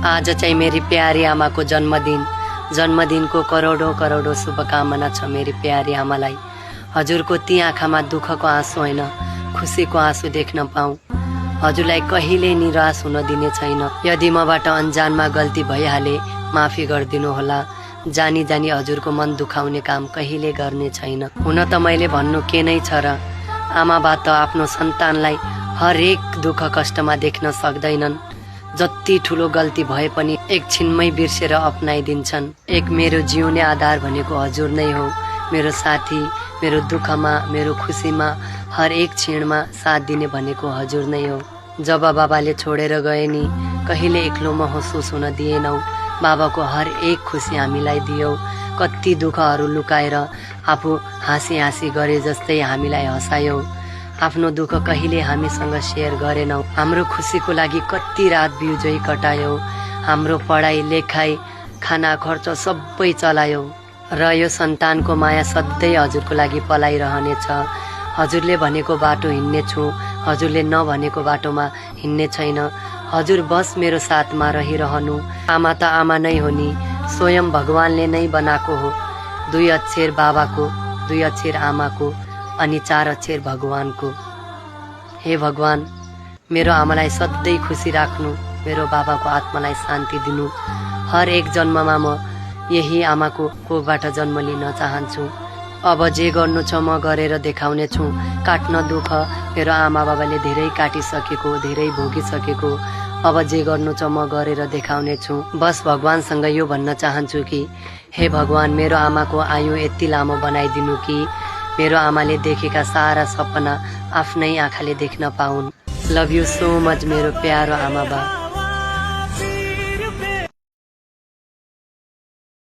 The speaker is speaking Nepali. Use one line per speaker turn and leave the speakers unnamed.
आज चाहिँ मेरी प्यारी आमाको जन्मदिन। जन्मदिनको करोडौं करोडौं शुभकामना छ मेरी प्यारी आमालाई। हजुरको ती आँखामा दुःखको आँसु होइन, खुसीको आँसु देख्न पाऊँ। हजुरलाई कहिल्यै निराश हुन दिने छैन। यदि मबाट अन्जानमा गल्ती भइहाले माफी गरिदिनु होला। जानी जानी हजुरको मन दुखाउने काम कहिले गर्ने छैन। हुन त मैले भन्नु के नै छ र, आमाबाट आफ्नो सन्तानलाई हरेक दुःख कष्टमा देख्न सक्दैनन्। जति ठुलो गल्ती भए पनि एकछिनमै बिर्सेर अपनाइदिन्छन्। एक मेरो जिउने आधार भनेको हजुर नै हो। मेरो साथी, मेरो दुःखमा, मेरो खुसीमा, हरेक क्षणमा साथ दिने भनेको हजुर नै हो। जब बाबाले छोडेर गए नि, कहिले एक्लो महसुस हुन दिएनौ। बाबाको हर एक खुसी हामीलाई दियौ। कति दुःखहरू लुकाएर आफू हाँसी हाँसी गरे जस्तै हामीलाई हँसायौ। आफ्नो दुःख कहिले हामीसँग सेयर गरेनौ। हाम्रो खुसीको लागि कति रात बिउजै कटायौ। हाम्रो पढाइ लेखाइ खाना खर्च सबै चलायौ। र यो सन्तानको माया सधैँ हजुरको लागि पलाइरहनेछ। हजुरले भनेको बाटो हिँड्ने छु, हजुरले नभनेको बाटोमा हिँड्ने छैन। हजुर बस मेरो साथमा रहिरहनु। आमा त आमा नै हो नि, स्वयं भगवानले नै बनाएको हो। 2 अक्षर बाबाको, 2 अक्षर आमाको अनि 4 अक्षर भगवानको। हे भगवान, मेरो आमालाई सधैँ खुसी राख्नु, मेरो बाबाको आत्मालाई शान्ति दिनु। हर एक जन्ममा म यही आमाको कोखबाट जन्म लिन चाहन्छु। अब जे गर्नु छ म गरेर देखाउने छु। काट्न दुःख मेरो आमा बाबाले धेरै काटिसकेको, धेरै भोगिसकेको। अब जे गर्नु छ म गरेर देखाउने छु। बस भगवानसँग यो भन्न चाहन्छु कि हे भगवान, मेरो आमाको आयु यति लामो बनाइदिनु कि मेरो आमाले देखेका सारा सपना आफ्नै आँखाले देख्न पाउन्। लभ यु सो मच मेरो प्यारो आमा बा।